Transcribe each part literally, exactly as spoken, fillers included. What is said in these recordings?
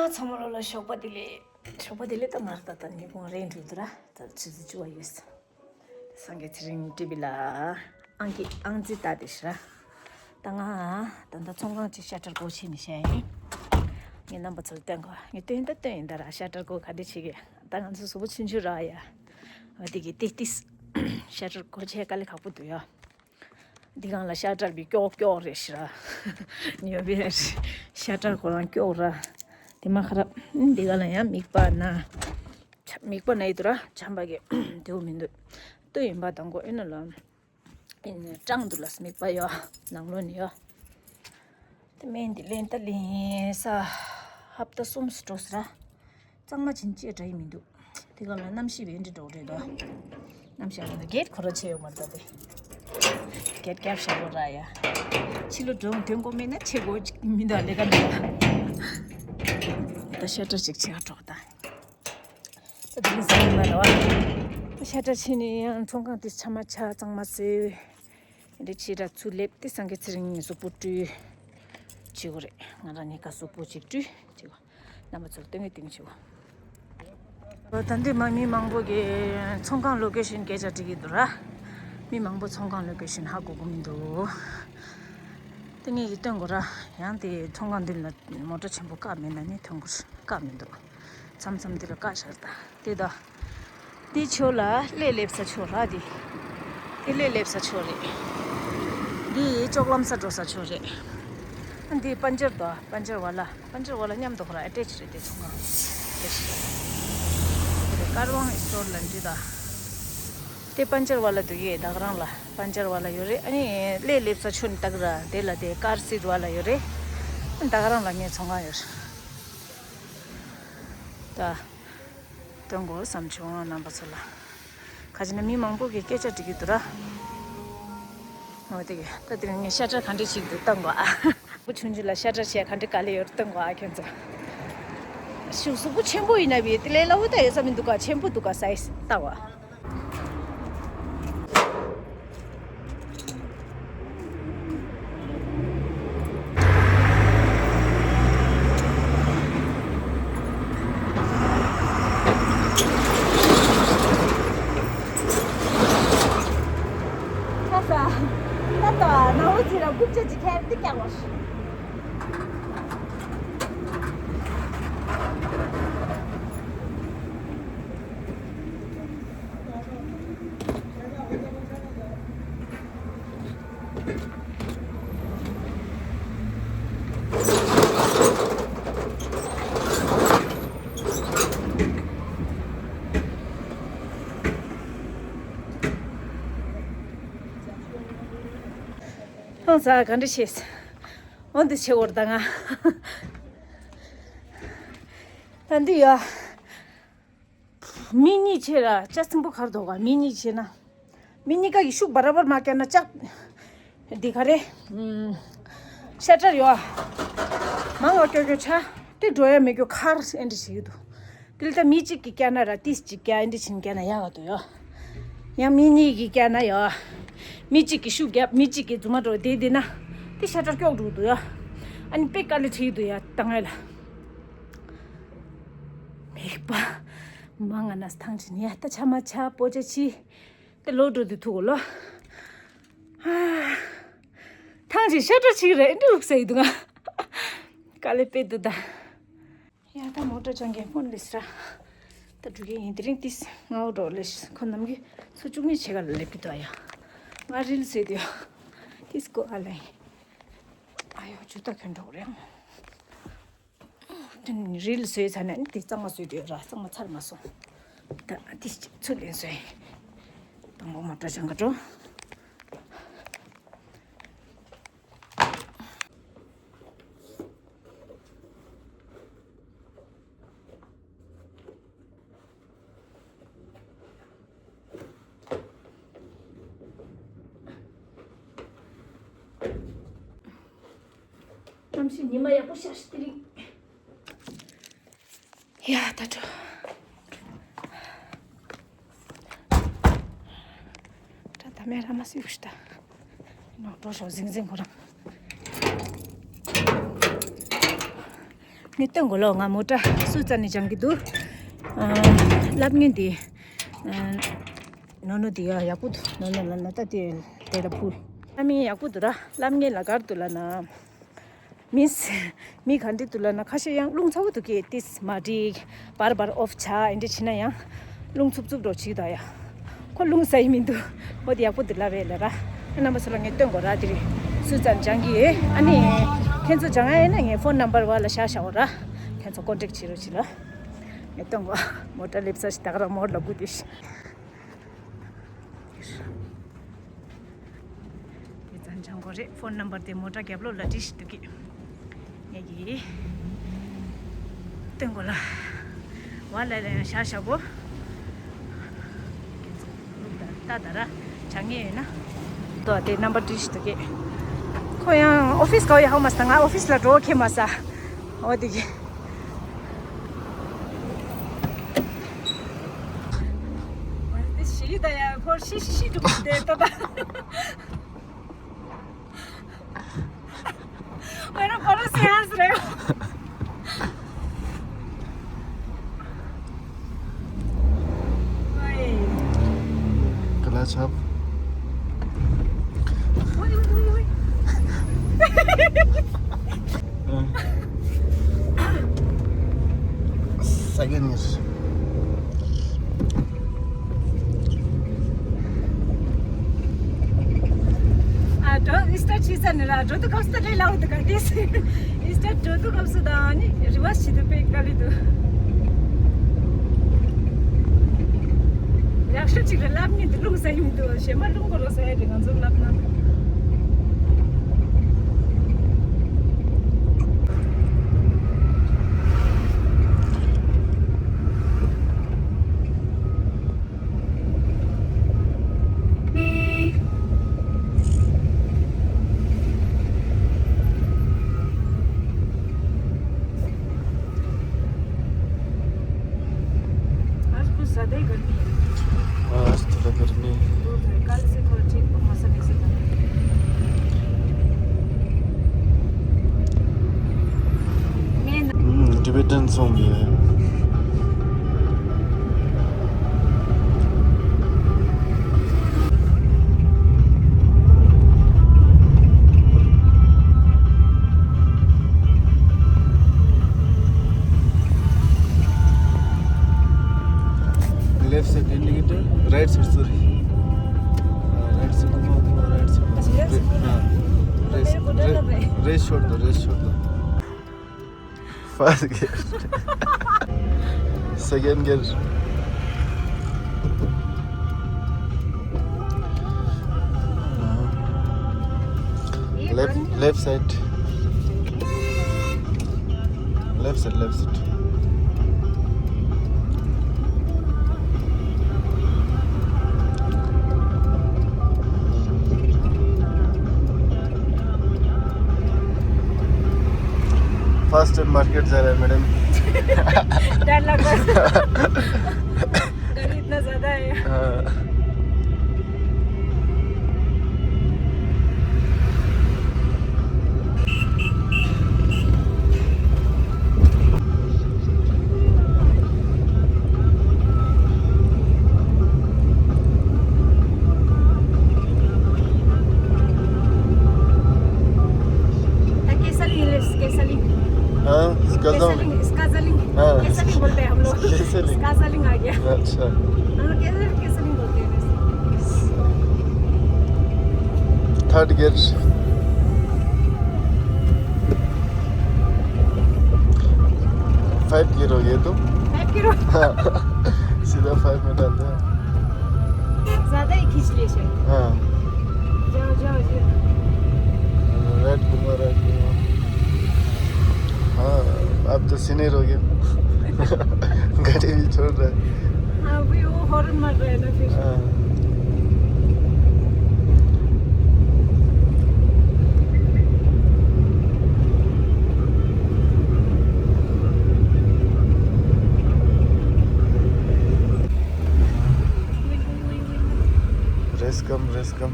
ཚང་མ་ལོ་ལ་ཞོགས་པ་བདེ་ལེགས། ཞོགས་པ་བདེ་ལེགས། ད་མར་ད་ད་ཉིན་གུང་རེད་འགྲོ་འདུག་ར། ད་ཆུ་ཚོད་བཅུ་པ་ཡོད། སངས་རྒྱས་ཚེ་རིང་ཊི་ཝི་ལ་ཨང་ཀི་ཨང་རྩིས་ལྟ་དེ་ཤི་ར། ད་ང་ད་ད་ཚོང་ཁང་གཅིག་ཤ་ཊར་སྒོ་ཕྱེ་ནས་བཤད་ཡིན། ངས་རྣམ་པ་ཚོར་སྟོན་གོ། ངས་སྟོན་ད་སྟོན་ཡིན་ད་ར། ཤ་ཊར་སྒོ་ག་འདྲ་ཕྱེ་གི། ད་ང་ཚོ་གཟུགས་པོ་ཆུང་ཆུང་ར་ཡ། འོ་དེ་གི་ཏི་ཏི་ཤ་ཊར་སྒོ་ཕྱེ་དཀའ་ལས་ཁག་པོ་འདུག་ཡ། འདི་གང་ལ་ཤ་ཊར་བི་ཀྱོག་ཀྱོག་རེད་ཤི་ར། ཉོ་བི་ཤ་ཊར་ཁོ་རང་ཀྱོག་ར། དེ་མ་ཁ་ར། འདི་ག་ལ་ཡང་མིག་པ་ན། མིག་པ་ན་ཡི་དུ་ར་ཆམ་པ་གི་དེའུ་མི་འདུག་ལྟོས་ཡིན་པ་དང་གོ་ཨེ་ན་ལ། ཨེ་ནི་སྐྲངས་འདུག་ལ་མིག་པ་ཡོ། ནང་ལོ་ནི་ཡོ། དེ་སྨན་འདི་ལེན་ད་ལེན་ས། ཧབ་ཏ་གསུམ་སུ་འགྲོ་ས་ར། གཙང་མ་བྱིན་ཅེས་འདྲ་ཡི་མི་འདུག་དེ་ག་ལ་གནམ་གཤིས་བེ་འདྲི་འགྲོ་རེད་དོ། གནམ་གཤིས་བེ་འདྲི་གེད་ཁོ་ར་ཆེ་ཡོད་མ་རེད་ད་དེ། གེད་ཀྱབ་ཤ་བོ་ར་ཡ། ཕྱི་ལོ་གྲོང་དོན་གོ་མེད་ན་ཆེ་གོ་ཅིག་མི་འདུག་ལས་ཀ་འདུག་ད་ཤ་ཊར་ཅིག་ཆེ་ག་གྲོགས་ད། ད་དེ་ནི་ཟ་ཡི་མ་རེད་བ། ད་ཤ་ཊར་ཕྱིན་ནས་ཡང་ཚོང་ཁང་དེ་ཆ་མ་ཆ་གཙང་མ་བཟོས། འདི་ཕྱི་དྲ་ཚུར་སླེབས་ཏེ་སངས་རྒྱས་ཚེ་རིང་གཉིས་གཟུགས་པོ་བཀྲུས། བྱེད་དགོས་རེད། ང་རང་གཉིས་ཀ་གཟུགས་པོ་གཅིག་བཀྲུས་བྱེད་དགོས། རྣམ་པ་ཚོར་སྟོན་གི་སྟོན་གི་བྱེད་དགོས། ད་འདི་མ་མི་མང་པོ་གིས་ཚོང་ཁང་ལོ་ཀེ་ཤན་སྐད་ཆ་དྲི་གི་འདུག་ར། མི་མང་པོ་ཚོང་ཁང་ལོ་ཀེ་ཤན་ཧ་གོ་གི་མི་འདུག་དེ་ངས་ཀྱིས་སྟོན་དགོས་ར། ཡང་དེ་ཚོང་ཁང་འདི་ལ་མོ་ཊ་ཆེན་པོ་བཀག་མེད་ན་ནི་ཐོན་དགོས་ར། བཀག་མི་འདུག་མཚམས་མཚམས་འདི་ལ་བཀག་བཞག་ད། དེ་ད། འདི་ཕྱོགས་ལ་གླེ་སླེབས་ས་ཕྱོགས་ར་འདི། དེ་གླེ་སླེབས་ས་ཕྱོགས་རེད། འདི་ཅོག་ལམ་ས་འགྲོ་ས་ཕྱོགས་རེད། ཨ་འདི་པན་ཅར་དོ། པན་ཅར་ཝ་ལ། པན་ཅར་ཝ་ལ་མཉམ་དུ་ཁོ་ར་ཨ་ཊེཆ་རེད་དེ་ཚོང་ཁང་། ཀར་ཝང་སི་ཊོར་ལ་འདི་ད། དེ་པན་ཅར་ཝ་ལ་འདུག་གི་ད་ག་རང་ལ། པན་ཅར་ཝ་ལ་ཡོད་རེད། ཨ་ནི་གླེ་སླེབས་ས་ཕྱོགས་ནི་ད་ག་ར་དེ་ལ་དེ་ཀར་སིཊ་ཝ་ལ་ཡོད་རེད། ད་ག་རང་ལ་ངའི་ཚོང་ཁང་ཡོད་རེད། ད། སྟོན་དགོས་བསམ་བྱུང་རྣམ་པ་ཚོ་ལ། ག་ཅི་ན་མི་མང་པོ་གིས་སྐད་ཆ་འདྲི་གི་འདུག་ར། འོ་དེ་གི་ད་དེ་རིང་ངས་ཤ་ཊར་ག་འདྲ་ཞིག་འདུག་སྟོན་དགོས་ཨ། བུ་ཆུང་ཆུང་ལ་ཤ་ཊར་བྱས་ག་འདྲ་དཀའ་ལས་ཡོད་སྟོན་དགོས་ཨ་ཁྱོད་ཚོ། ཤུགས་གཟུགས་པོ་ཆེན་པོ་ཡིན་ན་བི་དེ་ལས་སླ་བོ་ད་ཡོད་ས་མི་འདུག་ག་ཆེན་པོ་འདུག་ག་སའི་ཛི་ལྟ་བ། ཁ་ས། ད་ལྟ་ནང་ལོ་ཚེ་རབས་རྐུབ་ཀྱག་ཅིག་ཁྱེར་ཏེ་ཀྱག་ལོ། ཧང་ས་ག་འདྲ་བྱེད། འོ་འདི་བྱེད་འོར་ད་ང་། ད་འདི་ཡ། མི་གཉིས་བྱེད་ར་ཅ་སིམ་པོ་གར་འདུག་ག་མི་གཉིས་བྱེད་ན། མི་གཉིས་ཀ་གི་ཤུགས་བར་བར་མ་བཀལ་ན་ལྕགས། འདི་ག་རེ། ཤ་ཊར་ཡོད། མང་བ་ཀྱོ་ཀྱོ་ཆ། དེ་འགྲོ་ཡ་མེད་ཀྱོ་ཁར་ཨེ་འདྲ་ཞིག་འདུག་དེ་ལ་ད་མི་གཅིག་གིས་བཀལ་ན་ར་ཏིས་གཅིག་བཀལ་ཨེ་འདྲ་བྱིན་བཀལ་ན་ཡག་ག་འདུག་ཡོ། ཡང་མི་གཉིས་ཀྱིས་བཀལ་ན་ཡོ། མི་གཅིག་གིས་ཤུགས་བརྒྱབ་མི་གཅིག་གིས་རྫུན་མ་འགྲོ་དེ་དེ་ན། དེ་ཤ་ཊར་ཀྱོག་འགྲོ་འདུག་ཡོ། ཨ་ནི་དཔེ་དཀའ་ལས་ཁྲིད་འདུག་ཡ་ད་ང་ལ། མིག་པ། མ་ང་ན་ཐང་ཆེན་ཡ་ད་ཆ་མ་ཆ་པོ་ཆ་ཆི། དེ་ལོ་འགྲོ་དུས་ཐུག་གོ་ལོ། ཐང་ཆེན་ཤ་ཊར་ཆིག་རེད་འདུག་ཟེར་གི་འདུག་ང་། དཀའ་ལས་དཔེ་འདུག་ད། ཡ་ད་མོ་ཊ་སྦྱང་མཁན་ཕོན་ལས་ར། ད་འགྲོ་གི་ཡིན་དེ་རིང་ཏིས་ང་འོ་འགྲོ་ལས་ཁོ་ནམ་གི་སུ་བཅུ་གཉིས་ཆེ་ག་ལ་སླེབས་ཀྱི་འདུག་ཡ། ང་རིལ་ཟེར་དུས། ཏིས་ཀོ་ཨ་ལེ། ཨ་ཡོ་ཇུ་ད་ཁྱོད་འགྲོ་རེད། དེ་ནི་རིལ་བཟོས་ཚར་ནས་དེ་གཙང་མ་བཟོས་དུས་ར་གཙང་མ་ཚར་མ་སོང་། ད་དེ་ཚུར་ལེན་བཟོས། དང་པོ་མོ་ཊ་སྦྱང་ག་འགྲོ། གནམ་གཤིས་ཉི་མ་ཡག་པོ་ཤར་ཤག་དེ་རིང་། ཡ་ད་འགྲོ། ད་ད་མེ་ར་མ་སུ་ཡུག་ཤི་ད། ནོ་འགྲོ་ཤོག་ཟིང་ཟིང་ཁོ་རང་། ངས་སྟོན་གོ་ལོ། ང་མོ་ཊ་སུ་ཙ་ནས་སྦྱང་གི་འདུག་ཨ། སློབ་གཉེར་འདི། ཨ། ནོ་ནོ་འདི་ཡ་ཡག་པོ་འདུག་ནོ་ནོ་ལ་ན་ད་དེ་དེ་ལ་ཕུལ། སློབ་གཉེར་ཡག་པོ་འདུག་ར། སློབ་གཉེར་ལ་གར་འདུག་ལ་ན། མིས། མི་ག་འདྲི་འདུག་ལ་ན། ཁ་ཤས་ཡང་རླུང་ཚ་བོ་འདུག་གི། ཏིས་མ་འགྲིག་བར་བར་ཨོཕ་བྱ་ཨེ་འདྲི་བྱེད་ན་ཡང་། རླུང་འཚུབ་འཚུབ་འགྲོ་ཅིག་ད་ཡ། ཁོ་རླུང་ཟ་ཡི་མི་འདུག་འོ་དེ་ཡག་པོ་འདུག་ལབ་པས་ལ་ར། ཨ་རྣམ་པ་ཚོ་ལ་ངས་སྟོན་གོ་ར། དེ་རིང་སུ་ཙམ་སྦྱང་གི་ཡོད། ཨ་ནི། ཁྱེད་ཚོ་སྦྱང་ཡ་ཡིན་ན་ངའི་ཕོན་ནམ་བར་བ་ལ་བཞག་བཞག་འོ་ར། ཁྱེད་ཚོ་ཀོན་ཊེག་བྱེད་རོགས་བྱེད་ལ། ངས་སྟོན་གོ། མོ་ཊ་སླེབས་ས་ཞིག་ད་ག་རང་མོར་ལ་སྒུག་དེ་ཞིག་དེ་ཙམ་སྦྱང་དགོས་རེད། ཕོན་ནམ་བར་དེ་མོ་ཊ་རྒྱབ་ལོགས་ལ་བྲིས་ཤིག་འདུག་གི། ངས་ཀྱིས་སྟོན་དགོས་ལ། བ་ལ་ལ་ཡང་བཞག་བཞག་གོ། ད་ད་ར་བྱ་ངེས་ཡོད་ན། ཏོ་དེ་ནམ་བར་བྲིས་ཤིག་འདུག་གི། ཁོ་ཡང་ཨོ་ཕིས་ག་བ་ཡ་ཧོ་མ་སྟ། ང་ཨོ་ཕིས་ལ་འགྲོ་ཁེ་མ་ས། འོ་དེ་གི། དེ་ཤི་ད་ཡ་ཁོ་ཤི་ཤི་ཤི་འགྲོ་གི་དེ་ཏོ་ད། ང་རང་ཁོ་རང་སེམས་ཧང་སངས་རེད། ཀ་ལ་ཆབ། ཨོའི་ཨོའི་ཨོའི་ཨོའི། ས་ག་ནས། ཨ་འགྲོ་ཨི་སི་ཊར་ཊི་བྱས་ནས་ལ་འགྲོ་དུས་སྐབས་སུ་ད་ལས་སླ་བོ་འདུག་ག་དེ། ཨི་སི་ཊར་ཊི་འགྲོ་དུས་སྐབས་སུ་ད་ཨ་ནི་རི་ཝར་སི་བྱེད་དུས་དཔེ་དཀའ་ལས་འདུག་ཡག་ཤོས་གཅིག་ལ་སློབ་གཉེར་འདི་རླུང་ཟ་ཡི་མི་འདུག་གཞན་པ་རླུང་ཁོ་རང་ཟ་ཡ་རེད། ང་ཚོར་སློབ་ན། आज कुछ ज्यादा ही गर्मी है। हाँ, आज थोड़ा गर्मी है। धूप है, कल से थोड़ा ठीक मौसम ऐसे था। मैं ना हम्म, Tibetan song भी है। Left side indicator, right side, sorry. हाँ, राइट साइड घुमाओ, घुमाओ, राइट साइड। अच्छा, लेफ्ट साइड। हाँ, रेस, रेस छोड़ दो, रेस छोड़ दो। First gear. Second gear. Left, left side. Left side, left side. First time market जा रहा है मैडम। डर लग रहा है। गाड़ी इतना ज्यादा है। हाँ। हाँ, स्काजालिंग। स्काजालिंग। हाँ। केसलिंग बोलते हैं हम लोग। केसलिंग। स्काजालिंग आ गया। अच्छा। हम लोग केसलिंग, केसलिंग बोलते हैं वैसे। Third gear. फाइव गियर हो गया तो। फाइव गियर हो। हाँ। सीधा फाइव में डाल दिया। ज्यादा ही खींच लिए शायद। हाँ। जाओ, जाओ, जाओ। राइट घुमा, राइट घुमा। हाँ, अब तो सीनियर हो गया। गाड़ी भी छोड़ रहा है। हाँ, अभी वो हॉर्न मार रहा है ना फिर। हाँ। रेस कम, रेस कम।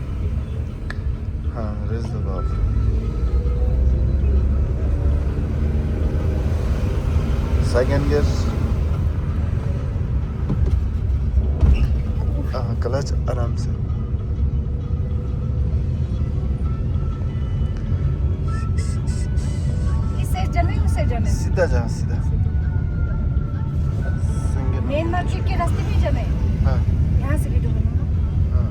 हाँ, रेस दबाओ। Second gear. हाँ, क्लच आराम से। इससे जाना है, उससे जाना है? सीधा जा, सीधा। सिंगल। मेन मार्केट के रास्ते में जाना है? हाँ। यहाँ से भी तो बना ना। हाँ।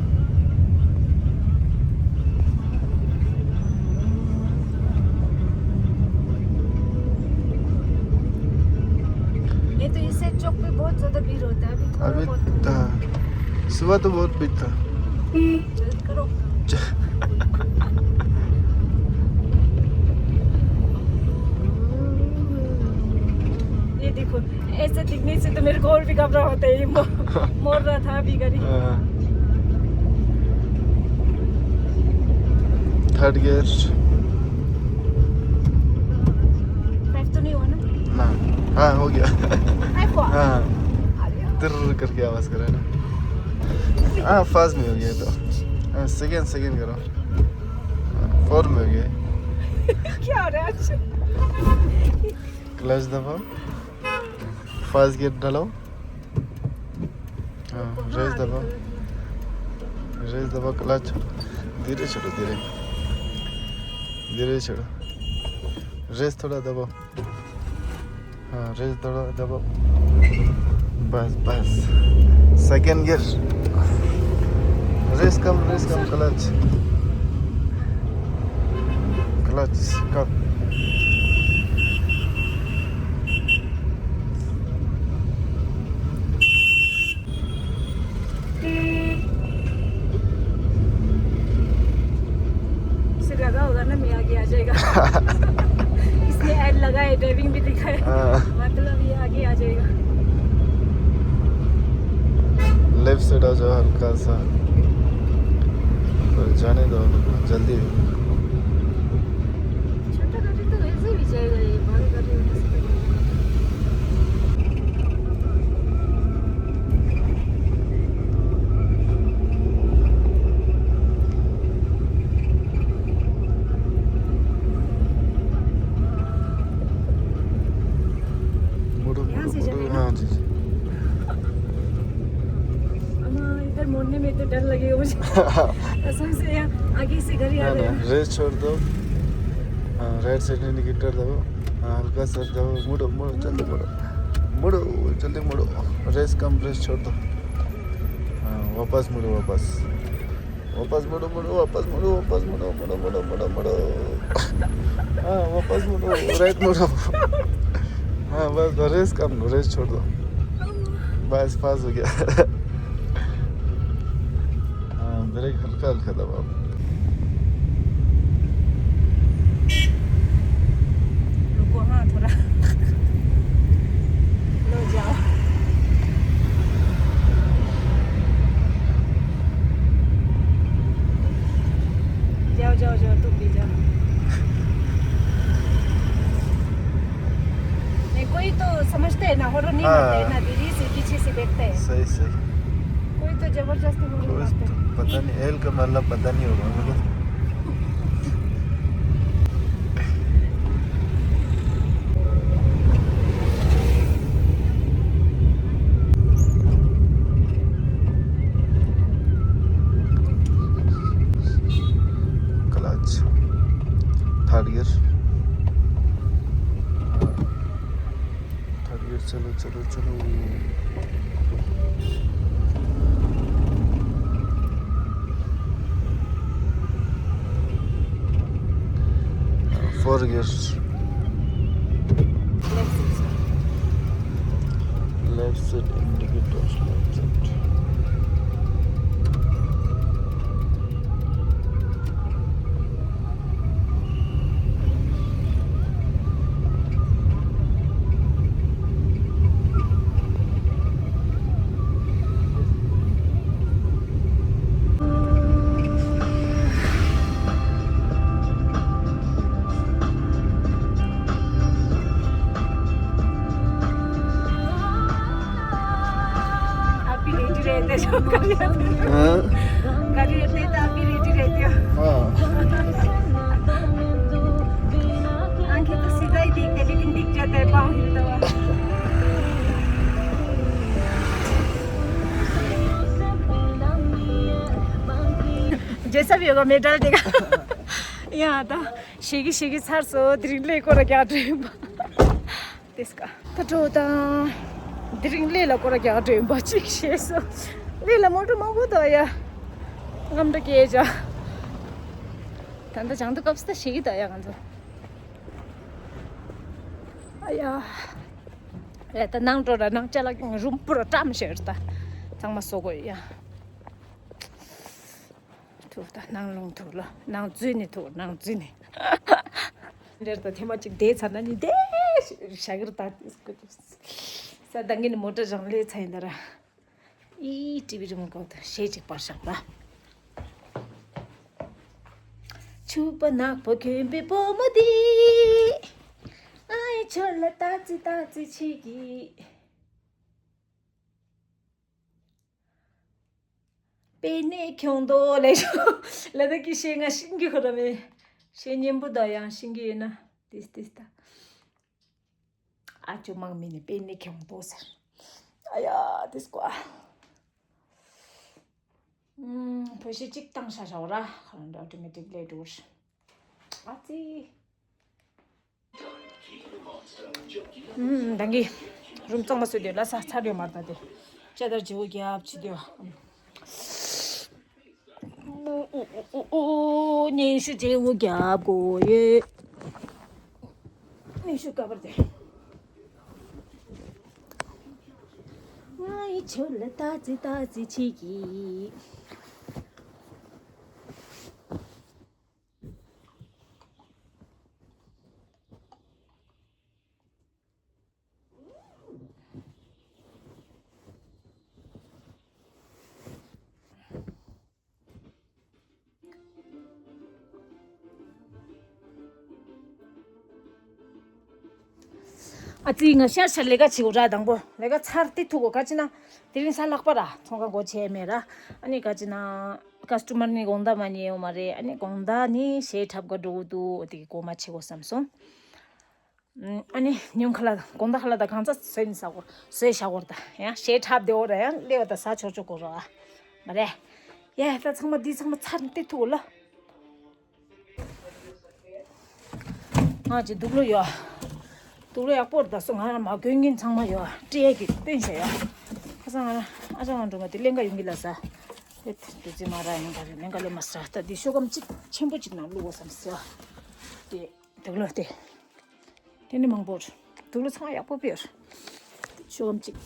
ये तो इससे चौक पे बहुत ज्यादा भीड़ होता है, अभी थोड़ा अभी बहुत कम है। हाँ। सुबह तो बहुत भीड़ था। जल्दी करो। ये देखो, ऐसे दिखने से तो मेरे को और भी घबरा होता है, ये मो-, मोड़ रहा था अभी गाड़ी। हाँ। Third gear. फाइव तो नहीं हुआ ना? ना। हाँ, हो गया। फाइव हुआ? हाँ। अरे यार। तिर्र करके आवाज कर रहा है ना। हाँ, फास्ट में हो गया तो। हाँ, सेकंड, सेकंड करो। हाँ, फोर में हो गया। क्या हो रहा है आज? क्लच दबाओ। फर्स्ट गियर डालो। हाँ, रेस दबाओ। रेस दबाओ, क्लच। धीरे छोड़ो, धीरे। धीरे छोड़ो। रेस थोड़ा दबाओ। हाँ, रेस दबाओ, दबाओ। बस, बस। Second gear. रेस कम, रेस कम, क्लच। क्लच कम। उसे लगा होगा ना, मैं आगे आ जाएगा। इसने ऐड लगाए, ड्राइविंग भी दिखाए। हाँ। मतलब, ये आगे आ जाएगा। लेफ्ट साइड आ जाओ हल्का सा। पर जाने दो, जल्दी। छोटा गाड़ी तो ऐसे भी जाएगा, ये बड़ा गाड़ी वैसे तो नहीं जाएगा। मुड़ो, यहाँ से मुड़ो, जाना है ना? हाँ जी, जी। अम्मा, इधर मुड़ने में तो डर लगेगा मुझे। कसम से, यहाँ आगे से गाड़ी आ रही है। रेस छोड़ दो। हाँ, राइट साइड इंडिकेटर दबाओ। हाँ, हल्का सा दबाओ, मुड़ो, मुड़ो, जल्दी मुड़ो। मुड़ो, जल्दी मुड़ो। रेस कम, रेस छोड़ दो। हाँ, वापस मुड़ो, वापस। वापस मुड़ो, मुड़ो, वापस मुड़ो, वापस मुड़ो, मुड़ो, मुड़ो, मुड़ो, मुड़ो। हाँ, वापस मुड़ो, राइट मुड़ो। हाँ, बस, बस, रेस कम, रेस छोड़ दो। बस, पास हो गया। हाँ, ब्रेक हल्का हल्का दबाओ। रुको, हाँ, थोड़ा। लो, जाओ। जाओ, जाओ, जाओ, तुम भी जाओ। नहीं, कोई तो समझते हैं ना, हॉरर नहीं हाँ। मानते हैं ना, धीरे से पीछे से देखते हैं। सही, सही। कोई तो जबरदस्ती हॉरर कोई मानते तो हैं। पता नहीं, एल का मतलब पता नहीं होगा। Clutch, third gear, third gear, चलो, चलो, चलो। Four gear. Left side indicator, left side. आप भी रेडी रहते जो गाड़ी आते। हाँ। गाड़ी आते तो आप भी रेडी रहते हो। हाँ। आंखें तो सीधा ही देखते, लेकिन दिख जाता है पाँव हिलता हुआ। ལྟ་བུ་ཡོད་ག་མེད་འདྲ་དེ་ག་ཡ་ད་ཞེ་གི་ཞེ་གི་ཚར་སོང་། དེ་རིང་ལས་སྐོར་ར་རྒྱག་འགྲོ་ཡིན་པ། དེས་ཀ་ད་འགྲོ་དང་། དེ་རིང་ལས་ལ་སྐོར་ར་རྒྱག་འགྲོ་ཡིན་པ་གཅིག་ཤེས་སོང་། ལས་ལ་མོ་ཊ་མང་པོ་འདུག་ཡ། རྔམ་འདྲ་སྐྱེས་བྱ། ད་ལྟ་བྱང་དུ་སྐབས་སུ་ད་ཞེ་གི་ད་ཡ་ང་ཚོ། ཨ་ཡ། ཨེ་ད་ནང་འགྲོ་ར་ནང་ཅ་ལག་རུམ་བུ་ར་བཀྲམ་ཤེར་ད། ཚང་མ་བཟོ་དགོས་ཡ། ཐུག་ད་ནང་ལོང་ཐུག་ལ་ནང་འཛུལ་ནས་ཐུག་ནང་འཛུལ་ནས། འདིར་ད་ཐེངས་མ་གཅིག་བསྡད་ཚར་ན་ནི་བསྡད་ཤག་གིར་ད། ས་ད་ངས་ནི་མོ་ཊ་རང་ལས་ཚ་ཡིན་ད་ར། ཨི་ཊི་བི་རི་མོ་ཀོ་ད་ཞེ་གཅིག་པར་བཞག་ད། ཕྱུ་པ་ནག་པོ་གྱོན་པའི་བུ་མོ་འདི། ཨའི་ཆོ་ལ་ཏ་ཙི་ཏ་ཙི་ཆི་གི། པེ་ནེ་ཁྱོང་དོ་ལེ་ཤོ། ལ་ད་ཀི་ཤེས་ང་ཤིང་གི་ཁོ་ར་མེ། ཤེས་སྙན་པོ་ད་ཡང་ཤིང་གི་ཡོད་ན་ཏིས་ཏིས་ད། ཨ་ཅོ་མང་མི་ནི་པེ་ནེ་ཁྱོང་དོ་ཟེར། ཨ་ཡ་ཏིས་ཀོ་ཨ། ཨུམ་བོད་ཤི་གཅིག་བཏང་ཤ་ཤ་བ་ར། ཁོ་རང་འདྲ་ཨོ་ཏོ་མེ་ཏིག་ལས་འགྲོ་ར། ཨ་ཙི། ཨུམ་ད་གི་རུམ་གཙང་མ་བཟོས་དེ་ལ་ས་ཚར་ཡོད་མ་རེད་ད་དེ། ཅ་དར་བྱེའུ་རྒྱབ་ཆི་དེ་བ། ཨུ་ཨུ་ཨུ་ཨུ་ཨུ་ཨུ་སྙན་ཞུ་བྱེའུ་རྒྱབ་དགོས་ཡོད། སྙན་ཞུ་ཀ་བར་དེ། ང་ཡི་ཆུ་ལ་ཏ་ཙི་ཏ་ཙི་བྱེད་ཀྱི། ཨ་ཙི་ང་ཤར་ཤར་ལས་ཀ་བྱེད་དགོས་ར། དང་པོ་ལས་ཀ་ཚར་ཏེ་ཐུག་གོ་ག་ཅི་ན། དེ་རིང་གཟའ་ལྷག་པ་ར་ཚོང་ཁང་སྒོ་ཕྱེ་མེད་ར། ཨ་ནི་ག་ཅི་ན་ཀ་སི་ཊོ་མར་ནི་དགོང་དག་མ་ཉལ་ཡོད་མ་རེད། ཨ་ནི་དགོང་དག་ནི་གཞས་འཁྲབ་ག་འགྲོ་གི་འདུག་འོ་དེ་གི་སྒོ་མ་ཕྱེ་དགོས་བསམ་སོང་། ཨ་ནི་ཉུང་ཁ་ལ་དགོང་དག་ཁ་ལ་ད་གང་ཚ་བཟོས་ནི་ཟ་གོ་བཟོས་བཞག་གོ་ར། ད་ཡང་གཞས་འཁྲབ་བདེ་བོ་ར་ཡང་སླེབས་པ་ད་ཟ་ཆོག་ཆོག་གོ་ར་མ་རེད། ཡ་ད་ཚང་མ་འདི་ཚང་མ་ཚར་ཏེ་ཐུག་གོ་ལ། ང་ཅི་དུག་ལོ་ཡོད། དུག་ལོ་ཡག་པོ་རེད་ད་སོ། ང་རང་མ་གོན་གིན་ཚང་མ་ཡོད་སྤྲད་ཀྱི་སྟོན་བྱས་ཡོད། ཁ་སང་ང་རང་ཨ་ཅག་ང་འགྲོ་མ་དེ་ལེན་ག་ཡོང་གི་ལ་ས། ཨེ་དུ་ཙི་མ་ར་ཡང་ག་རེ་ལེན་ག་ལེ་མ་ས་ད་དེ་ཤོ་གམ་གཅིག་ཆེན་པོ་གཅིག་ནང་བླུག་གོ་བསམ་སོ། དེ་དུག་ལོ་དེ་དེ་ནི་མང་པོ་རེད། དུག་ལོ་ཚང་མ་ཡག་པོ་ཕེར་ཤོ་གམ་གཅིག་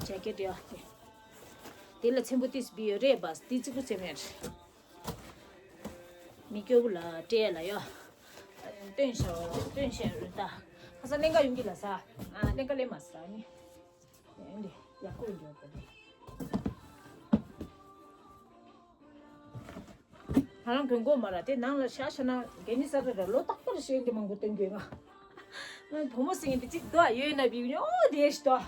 ཇེ་ཀེ་ཊི་ཡ་དེ། དེ་ལ་ཚེམ་བུ་ཏིས་བི་ཡོད་རེད་པ། དེ་ཙི་གུ་ཚེམ་ཡོད། མི་སྐྱོ་བུ་ལ་སྤྲད་ལ་ཡོད། སྟོན་ཤོག་སྟོན་ཤོག་རེད་ད། ཁ་སང་ལེན་ག་ཡོང་གི་ལ་ས། ཨ་ལེན་ག་ལེན་མ་ས་ནི། ཡང་འདི་ཡག་པོ་ཡོད་པ་རེད། ང་རང་གོན་གོ་མ་ར་དེ་ནང་ལ་ཤ་ཤ་ན་གན་ནི་ས་ར་ར་ལོ་རྟག་པར་ཤེས་འདི་མང་པོ་སྟོན་གྱི་ང་། ང་བུ་མོ་སེང་འདི་གཅིག་དོ་ཡོད་ན་བི་ཉོ་དེ་ཤི་དོ།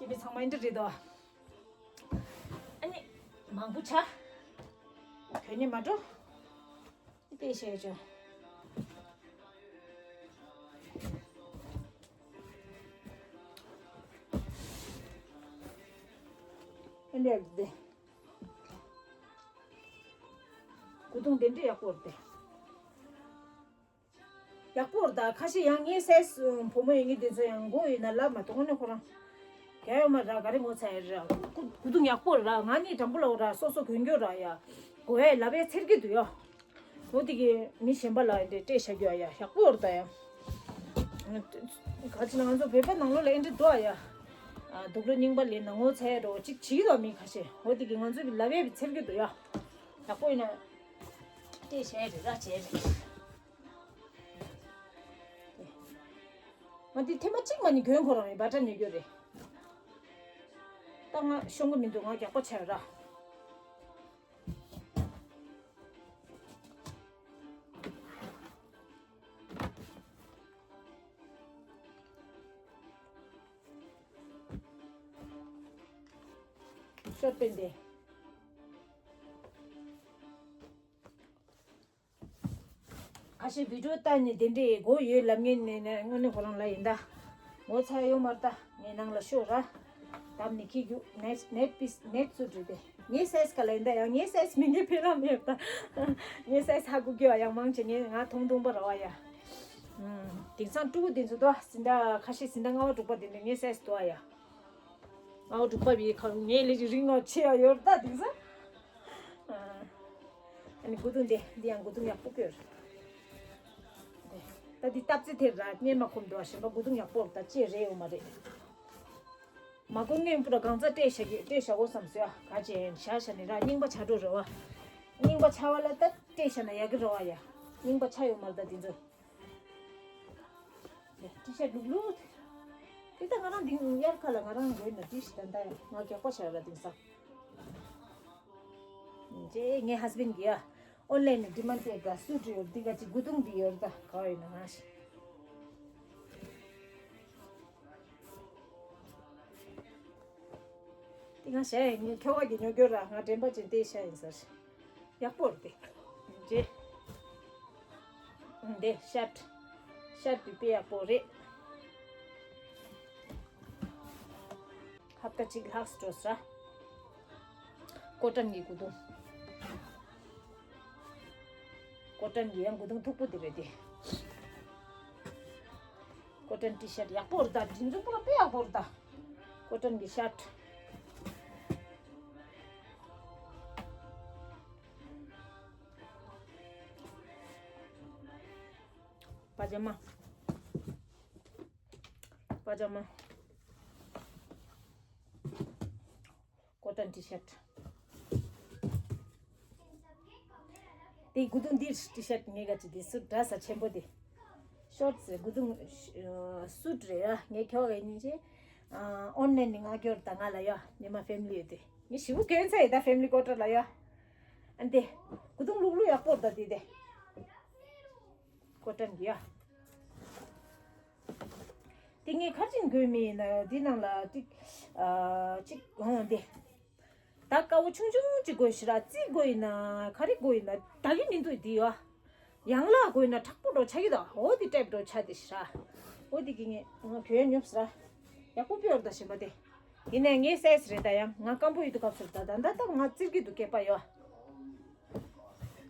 ཁྱེད་པའི་ཚང་མ་འདི་རེད་དོ། ཨ་ནི་མང་པོ་ཆ། གོན་ནི་མ་འགྲོ། དེ་ཤེས་ཆོ། ཨ་འདི་རེད་དེ། སྐུ་གདུང་དེ་འདྲ་ཡག་པོ་རེད་དེ། ཡག་པོ་རེད་ད། ཁ་ཤས་ཡང་ངའི་སྲས་བུ་མོ་ཡིན་ངེས་དེ་ཚོ་ཡང་མགོ་ཡིན་ན་ལབ་མ་གཏོང་ནས་ཁོ་རང་རྒྱ་ཡོད་མ་ར་ག་རེ་ངོ་ཚ་ཡ་ར། སྐུ་སྐུ་གདུང་ཡག་པོ་ར། ང་གཉིས་དྲང་པོ་ལབ་ར་སོ་སོ་གོན་རྒྱུ་ར་ཡ། གོ་ཡ་ལབ་ཡ་འཚེར་གི་འདུག་ཡ། འོ་དེ་གི་མི་གཞན་པ་ལ་འདྲེ་སྤྲད་བཞག་རྒྱུ་ཡ་ཡག་པོ་རེད་ད་ཡ། ག་ཅི་ང་ཚོ་བོད་པ་ནང་ལོགས་ལ་ཨེ་འདྲ་འདུག་ཡ། ཨ་དུག་ལོ་རྙིང་པ་ལེན་ན་ངོ་ཚ་ཡ་རོ་གཅིག་བྱིས་ལ་མི་ཁ་ཤས་འོ་དེ་གི་ང་ཚོ་གི་ལབ་ཡ་བི་འཚེར་གི་འདུག་ཡ། ཡག་པོ་ཡིན་ན་སྤྲད་བཞག་ཡ་རེད་ར་བྱས་རེད། ང་འདི་ཐེངས་མ་གཅིག་མ་ནི་གྱོན་ཁོ་རང་ཡིན་པ་འདྲ་ཉེ་རྒྱུ་རེད། ད་ང་ཤོང་གི་མི་འདུག་ང་རྒྱགས་པ་ཆགས་ར། ཤོར་པན་དེ། ཞེས་བི་ཌིའོ་ལྟ་ནས་དེ་འདྲའི་མགོ་ཡོད་ལབ་མཁན་ནས་ནས་དངོས་གནས་ཁོ་རང་ལ་ཡིན་ད། ངོ་ཚ་ཡོད་མ་རེད་ད། ངའི་ནང་ལ་ཤོག་ར། དམ་ནས་ཁྱི་རྒྱུག་ནེཊ་ནེཊ་པིས་ནེཊ་སུ་འགྲོ་དེ། ངའི་སའི་ཛི་ག་ལ་ཡིན་ད་ཡང་ངའི་སའི་ཛི་མི་འདི་ཕེ་ལ་མེད་ད། ངའི་སའི་ཛི་ཧ་གོ་གི་བ་ཡང་མང་ཆེ་ངས་ང་ཐུང་ཐུང་པ་ར་བ་ཡ། ཨུམ། དེང་སང་ཕྲུ་གུ་དེ་ཚོ་དོ་ཟིན་ད་ཁ་ཤས་ཟིན་ད་ལྔ་པ་དྲུག་པ་དེ་འདྲ་ངའི་སའི་ཛི་དོ་བ་ཡ། ཨའོ་འབྲུག་པ་བི་ཁ་ངའི་ལས་ཀྱི་རིང་ངོ་ཆེ་ཡ་ཡོད་ད་དེང་སང་། ཨ་ནི་གུ་དུང་དེ་འདི་ཡང་གུ་དུང་ཡག་པོ་ཡོད། དེ་ད་འདི་སྟབས་རྩེ་དེ་ར་གཉེར་མ་ཁོམ་འདུག་ཨ་ཞེན་པ་གུ་དུང་ཡག་པོ་ད་ཅེ་རེ་ཡོད་མ་རེད། མ་གོ་ངན་པུ་ར་གང་ཚ་སྤྲད་བཞག་གི་སྤྲད་བཞག་གོ་བསམ་སོ་ཡ་ག་ཅེ་ཤ་ཤ་ནི་ར་རྙིང་པ་ཆ་འགྲོ་རེད་བ། རྙིང་པ་ཆ་བ་ལ་ད་སྤྲད་བཞག་ན་ཡག་གི་རེད་བ་ཡ། རྙིང་པ་ཆ་ཡོད་མ་རེད་ད་འདི་ཚོ། ཊི་ཤར་ལུག་ལུག་དེ་ད་ང་རང་འདི་དབྱར་ཁ་ལ་ང་རང་ཡོད་ན་ཏི་ཤར་ད་ལྟ་ཡང་ང་རྒྱག་པ་བྱ་བ་དེང་སང་། རྗེས་ངའི་ཧས་བྷེན་གྱིས་ཨོན་ལན་ནས་ཌི་མན་ཌ་བྱས་པ་སུ་ཊི་ཡོད་འདི་ག་ཅིག་དགུ་དུང་འདི་ཡོད་ད་ག་བ་ཡོད་ན་ང་ཞིག་འདི་ང་བྱས་ངའི་ཁྱོ་ག་གི་ཉོ་རྒྱུ་ར་ང་དྲན་པ་ཅན་དེ་བྱས་ཡིན་ཟེར། ཡག་པོ་རེད་དེ། འདི་ཤར་ཤར་དུས་དཔེ་ཡག་པོ་རེད། ཧབ་ཏ་གཅིག་ལྷག་སྤྲོ་ས། ཀོ་ཊོན་གྱི་གུ་དུང་། ཀོ་ཊོན་གྱི་ཡང་གུ་དུང་མཐུག་པོ་དེ་རེད་དེ། ཀོ་ཊོན་ཊི་ཤར་ཡག་པོ་རེད་ད། འདི་ཚོ་པུ་ར་དཔེ་ཡག་པོ་རེད་ད། ཀོ་ཊོན་གྱི་ཤར། པ་ཇ་མ། པ་ཇ་མ། ཀོ་ཊོན་ཊི་ཤར། དེ་གུ་དུང་འདི་ཊི་ཤར་ངས་ག་ཅི་དེ་སུ་འདྲ་ས་ཆེན་པོ་དེ། ཤོར་ཊི་གུ་དུང་སུ་ཊི་རེད་ཡ། ངས་ཁྱོ་ག་ཡིན་ཅེ། ཨོན་ལན་ནས་ང་སྐྱོར་ད་ང་ལ་ཡ་ཉི་མ་ཕེ་མི་ལི་ཡོད་དེ། ངས་ཞིབ་གོན་ཚ་ཡི་ད་ཕེ་མི་ལི་ཀོ་ཊར་ལ་ཡ། ཨན་དེ། གུ་དུང་ལུག་ལུག་ཡག་པོ་རེད་ད་དེ་དེ། ཀོ་ཊོན་གྱི་ཡ། དེ་ངས་ཁར་ཅིག་འགོས་མི་ཡིན་ན་འདི་ནང་ལ་ཅིག་ཨ་ཅིག་འོང་དེ། ད་དཀར་པོ་ཆུང་ཆུང་ཅིག་དགོས་ཤི་ར་རྩི་དགོས་ཡིན་ན་ག་རེ་དགོས་ཡིན་ན་ད་གི་མི་འདུག་དེ་ཡ། ཡང་ལ་དགོས་ཡིན་ན་དྲག་པོ་འགྲོ་ཆ་གི་ད་འོ་དེ་ཊེབ་འགྲོ་ཆ་དེ་ཤི་ར། འོ་དེ་གི་ངས་ང་གྱོན་ཉོབ་སི་ར། ཡག་པོ་པིའོར་ད་ཞིམ་པ་དེ། ཡིན་ནའི་ངའི་སའི་ཛི་རེད་ད་ཡང་ང་སྐམ་པོ་ཡོད་དུས་སྐབས་སུ་ད་ད་ད་ད་ང་རྩིར་གི་འདུག་སྐད་པ་ཡོ།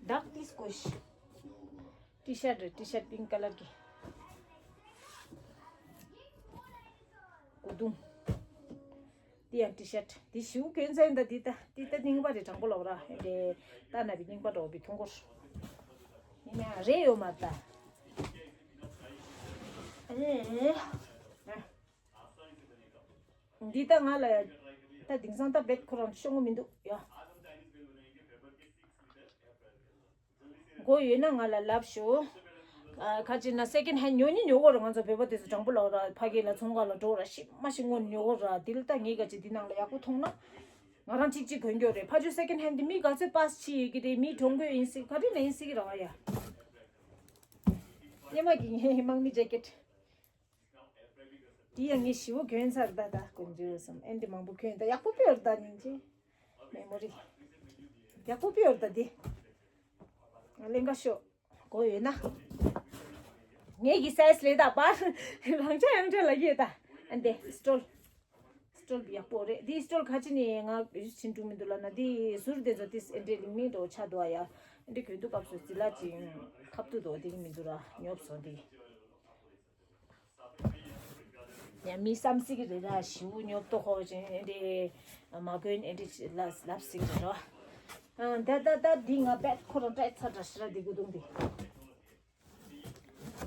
ཌག་ཏིས་དགོས་ཤི། ཊི་ཤར་རེད། ཊི་ཤར་པིང་ཀ་ལར་གྱི། གོ་དུང་། འདི་ཡང་ཊི་ཤར། འདི་ཞིའུ་གྱོན་ཚན་ད་འདི་ད་འདི་ད་རྙིང་པ་རེད། དྲང་པོ་ལབ་ར་རེད། ད་ན་བི་རྙིང་པ་འགྲོ་བི་ཐུང་གོར། ཡིན་ན་རེད་ཡོད་མ་ད། ཨེ། འདི་ད་ང་ལ་ད་དེང་སང་ད་བེད་ཁོ་རང་ཤོང་གི་མི་འདུག་ཡ། མགོ་ཡོད་ན་ང་ལ་ལབ་ཤོག་ཨ་ཁ་ཅིག་ན་སེ་ཀེན་ཧེན་ཉོ་ནི་ཉོ་གོ་ར། ང་ཚོ་བོད་པ་དེ་ཚོ་དྲང་པོ་ལབ་ར། ཕ་གི་ལ་ཚོང་ཁང་ལ་འགྲོ་ར་ཤི་མ་ཤི་སྔོན་ཉོ་གོ་ར། དེ་ལ་ད་ངས་ཁ་ཅིག་འདི་ནང་ལ་ཡག་པོ་མཐོང་ན་ང་རང་གཅིག་གཅིག་གོན་རྒྱུ་རེད། ཕ་ཆོས་སེ་ཀེན་ཧེན་དེ་མི་ག་ཚོད་པཱས་ཕྱི་ཡི་གི་རེད། མི་གྲོང་གོས་ཡིན་སྲིད་ག་རེ་ན་ཡིན་སྲིད་གི་ར་བ་ཡ། སྙེ་མ་གི་ངའི་དམག་མི་ཇེ་ཀེཊ། དེ་ཡང་ངས་ཞི་བོ་གྱོན་ཚར་ད་ད་དཀོན་མཆོག་གསུམ་ཨེ་འདྲ་མང་པོ་གྱོན་ད་ཡག་པོ་དཔེ་ཡོད་ད་སྙིང་རྗེ། མེ་མོ་རི། ཡག་པོ་དཔེ་ཡོད་ད་དེ། ལེན་ག་ཤོག་གོ་ཡོད་ན། ངེད་ཀྱི་སའི་ཛི་ལས་ད་པར། རང་ཆ་ཡང་འདྲ་ལ་ཡོད་ད། ཨ་འདི་སི་ཊོལ། སི་ཊོལ་ཡག་པོ་རེད། འདི་སི་ཊོལ་ག་ཅི་ནས་ང་ཕྱིན་འགྲོ་མི་འདུག་ལབ་ན་འདི་ཟུར་དེ་ཚོ་དེ་ཨེ་འདྲའི་ལིང་མིན་འགྲོ་ཆ་འདུག་ཨ་ཡ། ཨེ་འདྲའི་གྱོན་དུས་སྐབས་སུ་ཛི་ལ་ཅིང་ཁབ་ཏུ་འདུག་དེ་གི་མི་འདུག་ར་ཉོབ་སོང་དེ། ཡང་མི་བསམ་སྲིད་ཀྱི་རེད་ད། ཞི་བོ་ཉོབ་ཏོ་ཧོ་ཅན་ཨེ་འདྲའི་མ་གོན་ཨེ་འདྲའི་ལབ་ལབ་སྲིད་ཀྱི་རེད་རོ། ཨ་ད་ད་ད་འདི་ང་བེད་ཁོ་རང་སྤྲད་ཚར་འདྲ་ཞིག་ར། འདི་གུ་དུང་འདི།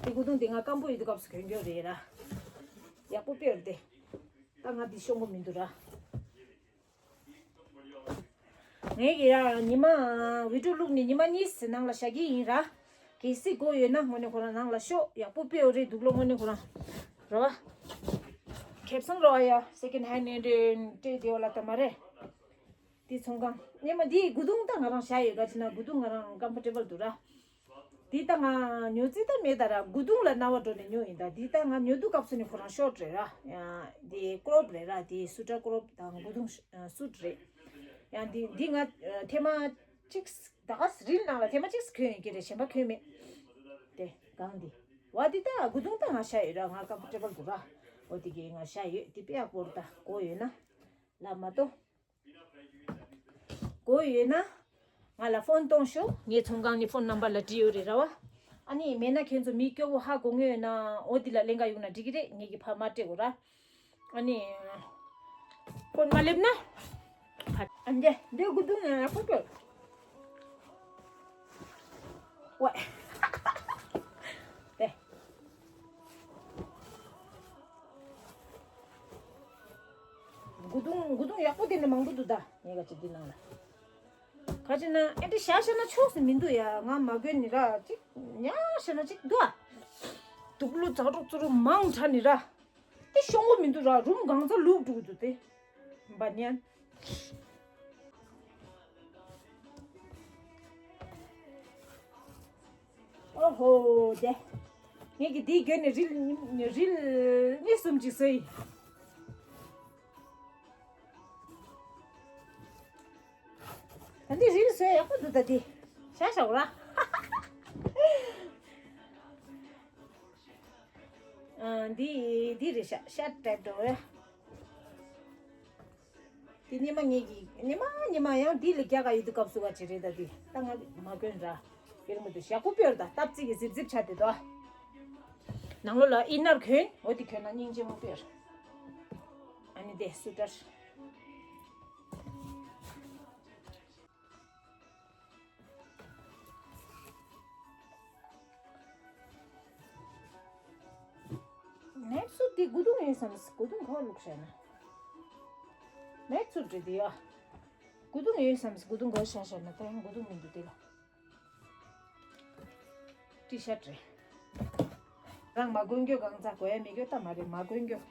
འདི་གུ་དུང་འདི་ང་སྐམ་པོ་ཡོད་དུས་སྐབས་སུ་གོན་རྒྱུ་རེད་ར། ཡག་པོ་དཔེ་རེད་དེ། ད་ང་འདི་ཤོང་གི་མི་འདུག་ར། ངས་ཀྱི་ཡ་ཉི་མ་བི་ཌིའོ་བླུགས་ནས་ཉི་མ་གཉིས་ནང་ལ་བཞག་གི་ཡིན་ར། གལ་སྲིད་དགོས་ཡོད་ན་དངོས་གནས་ཁོ་རང་ནང་ལ་ཤོག་ཡག་པོ་དཔེ་ཡོད་རེད་འདུག་ལོ་དངོས་གནས་ཁོ་རང་། རེད་བ། ཁེབས་སང་རོ་ཡ་སེ་ཀེན་ཧེན་ནས་འདྲེ་འདྲེ་དེ་བ་ལ་ད་མ་རེད། དེ་ཚོང་ཁང་སྙེ་མ་འདི་གུ་དུང་ད་ང་རང་བཞག་ཡོད་ག་ཅི་ན་གུ་དུང་ང་རང་ཀམ་ཕོར་ཊེ་བལ་འདུག་ར། འདི་ད་ང་ཉོ་རྩིས་ད་མེད་ད་ར། གུ་དུང་ལ་རྣ་བ་འགྲོ་ནས་ཉོ་ཡིན་ད། འདི་ད་ང་ཉོ་དུས་སྐབས་སུ་ནི་ཁོ་རང་ཤོར་ཊི་རེད་ར། ཡང་འདི་ཀོ་རོབ་རེད་ར། འདི་སུ་ཊར་ཀོ་རོབ་དང་གུ་དུང་སུ་ཊི་རེད། ཡང་འདི་འདི་ང་ཐེངས་མ་གཅིག་ད་ག་རིལ་ནང་ལ་ཐེངས་མ་གཅིག་གྱོན་ཡོད་ཀྱི་རེད། གཞན་པ་གྱོན་མེད་དེ། གང་འདི། བ་འདི་ད་དགུ་དུང་ད་ང་ཤ་ཡོད་ར། ང་ཀམ་ཕོར་ཊེ་བལ་འདུག་ར། འོ་དེ་གི་ང་ཤ་ཡོད། དེ་དཔེ་ཡག་པོ་རེད། ད་གོ་ཡོད་ན་ལབ་མ་གཏོགས། གོ་ཡོད་ན་ང་ལ་ཕོན་གཏོང་ཤོག་ངའི་ཚོང་ཁང་ནི་ཕོན་ནམ་བར་ལ་བྲིས་ཡོད་རེད་ར་བ། ཨ་ནི་མེད་ན་ཁྱེད་ཚོ་མི་སྐྱོ་བོ་ཧ་གོ་ངེས་ཡོད་ན་འོ་འདི་ལ་ལེན་ག་ཡོང་ན་འགྲིག་གི་རེད། ངེད་ཀྱི་ཕ་མ་སྤྲད་དགོས་ར། ཨ་ནི། ཀོན་མ་སླེབས་ན། ཕ། ཨ་འདྲེ་འདི་དགུ་དུང་ཡང་ཡག་པོ་སྤྲོད། ཝེ། དེ། དགུ་དུང་དགུ་དུང་ཡག་པོ་དེ་ནི་མང་པོ་འདུག་ད་ངས་ག་ཅིག་འདི་ནང་ལ། ག་ཅི་ན་ཨེ་འདྲེ་བཞག་བཞག་ན་ཆོག་སུ་མི་འདུག་ཡ། ང་མ་གོན་ནི་ར་ཅིག་ཉག་བཞག་ན་ཅིག་འདུག་ཨ། དུག་ལོག་ཙག་སྒྲོག་ཙུ་རུ་མང་དྲགས་ནི་ར། དེ་ཤོང་གོ་མི་འདུག་ར། རུམ་གང་ཚ་ལུག་འགྲོ་གི་འདུག་སྟེ། འབའ་ཉན། ཨོ་ཧོ་དེ། ངས་ཀྱི་དེའི་རྒྱུན་ནས་རིལ་རིལ་གཉིས་གསུམ་ཅིག་བཟོས་ཡིན། ད་འདི་རིལ་བཟོས་ཡག་པོ་འདུག་ད་འདི། ཤ་ཤ་འོ་ར། ཨ། འདི་འདི་རེད་ཤག་ཤ་ཊེབ་འགྲོ་བས། འདི་ཉི་མ་ངེད་ཀྱི་ཉི་མ་ཉི་མ་ཡང་འདི་ལས་རྒྱག་ག་ཡོད་དུས་སྐབས་སུ་ག་ཅི་རེད་ད་འདི། ད་ང་མ་གོན་ར། དེ་རིང་མི་འདུག་ཡག་པོ་དཔེ་ཡོད་ད། སྟབས་ཚིག་གི་ཟིབ་ཟིབ་ཆ་དེ་དོ། ནང་ལོགས་ལ་ཨིན་ནར་གོན། འོ་དེ་གོན་ན་སྙིང་རྗེ་མོ་དཔེ་ཡོད། ཨ་ནི་དེ་སུ་ཊར། ནེག་སུ་དེ་དགུ་དུང་ཡོད་བསམ། དགུ་དུང་ག་བ་བླུགས་བཞག་ན། ནེག་སུ་རེད་དེ་ཡ། དགུ་དུང་ཡོད་བསམ། དགུ་དུང་ག་བ་བཞག་བཞག་ན་ད་ཡང་དགུ་དུང་མི་འདུག་དེ་ལ། ཊི་ཤར་རེད། རང་མ་གོན་རྒྱུ་གང་ཚ་གོ་ཡ་མི་རྒྱུ་ད་མ་རེད། མ་གོན་རྒྱུ།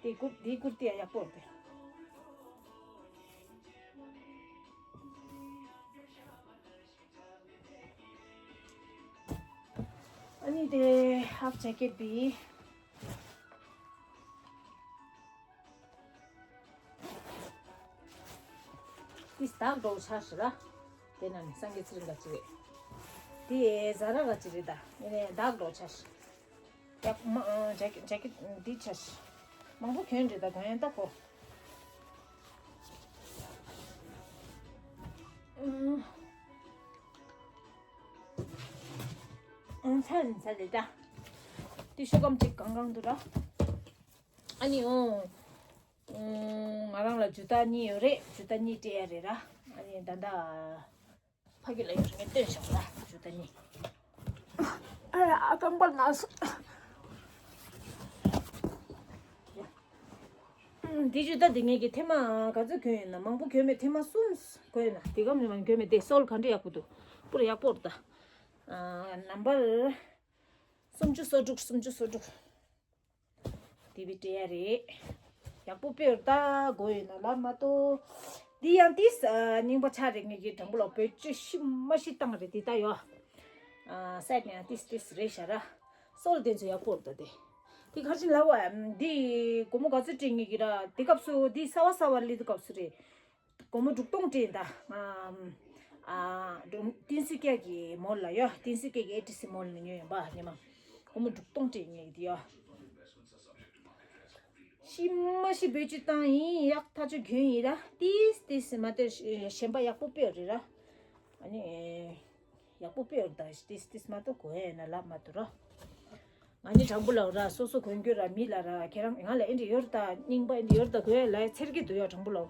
དེ་ཀུར་དེ་ཀུར་ཏི་ཡ་ཡག་པོ་རེད། ཨ་ནི་དེ་ཧབ་ཇེ་ཀེཊ་བི། དེ་སྟག་འགྲོ་ཆ་ཞིག་ར། དེ་ན་ནི་སངས་རྒྱས་ཚེ་རིང་ག་ཅི་རེད། དེ་ཟ་ར་ག་ཅི་རེད་ད། ཨེ་ནས་སྟག་འགྲོ་ཆ་ཞིག་ཡག་མ་ཇེ་ཀེ་ཇེ་ཀེཊ་འདི་ཆ་ཞིག་མང་པོ་གྱོན་རེད་ད་གྱོན་ཡང་ད་གོ། ཨང་། ཨང་། ཚ་ཡིན་ཚ་རེད་ད། དེ་ཤོག་སྒམ་གཅིག་གང་གང་འདུག་ར། ཨ་ནི་ཨོ། ཨོ། ང་རང་ལ་ཇུ་ཏ་གཉིས་ཡོད་རེད། ཇུ་ཏ་གཉིས་སྤྲད་ཡ་རེད་ར། ཨ་ནི་ད་ད། ཕ་གི་ལ་ཡོད་རེད། ངས་སྟོན་བཞག་ར་ཇུ་ཏ་གཉིས། ཨ་ཡ་ཨ་རྐང་པ་ན་སོང་། འདི་ཇུ་ཏ་འདི་ངེད་ཀྱི་ཐེངས་མ་ག་ཚོད་གྱོན་ཡོད་ན། མང་པོ་གྱོན་མེད། ཐེངས་མ་གསུམ་གྱོན་ཡོད་ན། དེ་གམ་ནས་མང་གྱོན་མེད་དེ། སོལ་ག་འདྲ་ཡག་པོ་འདུག་པུ་ར་ཡག་པོ་རེད་ད། ཨ། ནམ་བར་སུམ་ཅུ་སོ་དྲུག་སུམ་ཅུ་སོ་དྲུག་དེ་བི་སྤྲད་ཡ་རེད། ཡག་པོ་དཔེ་ཡོད་ད། གོ་ཡོད་ན་ལབ་མ་གཏོགས། འདི་ཡང་ཏིས་རྙིང་པ་ཆགས་རེད། ངེད་ཀྱི་དྲང་པོ་ལ་བེད་སྤྱོད་ཤི་མ་ཤི་བཏང་རེད་དེ་ད་ཡོ། ཨ། སེད་ནས་ཡང་ཏིས་ཏིས་རེད་ཤག་ར། སོལ་དེ་ཚོ་ཡག་པོ་རེད་ད་དེ། དེ་ག་རེ་བྱས་ལབ་པ། འདི་སྒོར་མོ་ག་ཚོད་སྤྲད་ངེད་ཀྱི་ར། དེ་སྐབས་སུ་འདི་གསར་པ་གསར་པ་སླེབས་དུས་སྐབས་སུ་རེད། སྒོར་མོ་དྲུག་སྟོང་སྤྲད་ད། ཨ། ཨ། ཏིན་སི་ཀེ་གི་མོལ་ལ་ཡོ། ཏིན་སི་ཀེ་གི་ཨེ་ཊི་སི་མོལ་ནས་ཉོས་ཡིན་པ་ཉི་མ། སྒོར་མོ་དྲུག་སྟོང་སྤྲད་ངེད་ཀྱི་ཡོ། ཤི་མ་ཤི་བེད་སྤྱོད་བཏང་ཡིན། ཡག་ཐག་ཆོད་གྱོན་ཡིན་ར། ཏིས་ཏིས་མ་གཏོགས་གཞན་པ་ཡག་པོ་དཔེ་རེད་ར། ཨ་ནི། ཡག་པོ་དཔེ་རེད་ད། ཏིས་ཏིས་མ་གཏོགས་གོ་ཡ་ཡིན་ན་ལབ་མ་ཐུབ་ར། ང་ནི་དྲང་པོ་ལབ་ར། སོ་སོ་གོན་རྒྱུ་ར་མི་ལ་ར། ཁྱེད་རང་ང་ལ་ཨེ་འདྲ་ཡོད་ར་ད། རྙིང་པ་ཨེ་འདྲ་ཡོད་ར་ད། གོ་ཡ་ལ་ཡ་འཚེར་གི་འདུག་ཡ། དྲང་པོ་ལབ།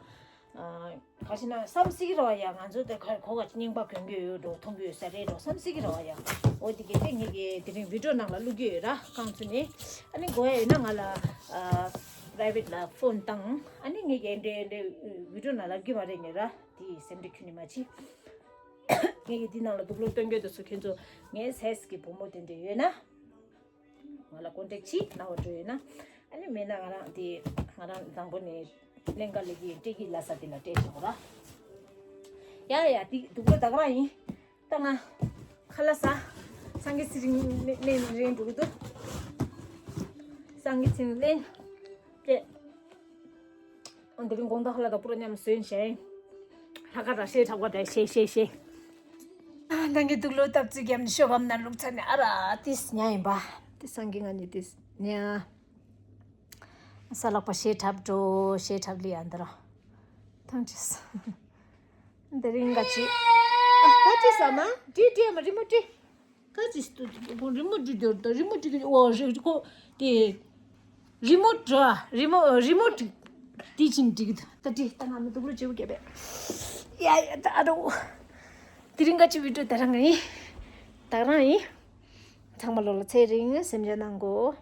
ཨ། ག་ཞིག་ན་བསམ་སྲིད་ཀྱི་རེད་བ་ཡ། ང་ཚོ་དེ་ཁར་གོ་ག་ཅི་རྙིང་པ་གོན་གྱི་ཡོད་འགྲོ། མཐོང་གི་ཡོད་ས་རེད་འགྲོ་བསམ་སྲིད་ཀྱི་རེད་བ་ཡ། འོ་དེ་གས་དེ་ངེད་ཀྱི་དེ་རིང་བི་ཌི་ཡོ་ནང་ལ་བླུག་གི་ཡོད་ར། རྐང་ཚུགས་ནས། ཨ་ནི་གོ་ཡ་ཡོད་ན་ང་ལ། ཨ། པ་རའི་ཝེཊ་ལ་ཕོན་བཏང་། ཨ་ནི་ངེད་ཀྱི་འདྲེ་འདྲེ་བི་ཌི་ཡོ་ནང་ལ་བླུག་གི་མ་རེད་ངེད་ར། དེ་སེམས་ཁྲལ་ཁྱོན་ནས་མ་བྱེད། ངེད་ཀྱི་འདི་ནང་ལ་དུག་ལོག་སྟོན་གྱི་འདུག་སུ་ཁྱོད་ཚོ་ངའི་སེམས་ཀྱི་བུ་མོ་དེ་འདྲ་ཡོད་ན། ང་ལ་ཀོན་ཊེག་བྱེད། རྣ་བ་འགྲོ་ཡོད་ན། ཨ་ནི་མེད་ན་ང་རང་དེ་ང་རང་དང་པོ་ནས་ལེན་ག་ལེ་གི་སྤྲད་ཀྱི་ལ་ས་དེ་ལ་སྤྲད་ཆོག་ར། ཡ་ཡ་དེ་དུག་ལོག་ད་ག་རང་ཡིན། ད་ང་ཁ་ལག་ཟ། སངས་རྒྱས་ཚེ་རིང་ནས་ནས་རེད་འགྲོ་གི་འདུག་སངས་རྒྱས་ཚེ་རིང་ལེན། ཅེ། འདི་རིང་དགོང་དག་ལ་ད་པུ་ར་མཉམ་ཟོས་བྱས། ལྷག་དཀར་ར་ཤེས་དྲག་པ་དེ་ཤེས་ཤེས་ཤེས། ནང་གི་དུག་ལོག་བཏབ་ཙི་གམ་ཤོ་གམ་ན་ལུག་ཚ་ནི་ཨ་ར་ཏིས་ཉ་ཡིན་པ། ཏི་སང་གི་ང་ནི་ཏིས་ཉ། ས་ལག་པ་ཤེ་ཁྲབ་འགྲོ་ཤེ་ཁྲབ་ལི་ཨ་འདི་ར། ཐང་ཅིས། འདི་རིང་ག་ཅི། ཨ་ག་ཅི་ས་མ། ཏི་ཏི་མ་རི་མོ་ཏི། ག་ཅི་སྟུ་ཏི་གོ་རི་མོ་ཏི་ཏི་ཨོ་རི་ཁོ་ཏི། རི་མོ་ཏྲ་རི་མོ་རི་མོ་ཏི་ཏི་ཅིན་ཏི་གི་ད་ཏི་ད་ང་མི་དུག་ལོ་ཅེ་བུ་གེ་བེ། ཡ་ཡ་ད་རོ། དེ་རིང་ག་ཅི་བི་ཏྲོ་ད་རང་ཡིན། ད་རང་ཡིན། ཚང་མ་ལོ་ལ་ཚེ་རིང་སེམས་ཅན་ནང་གོ།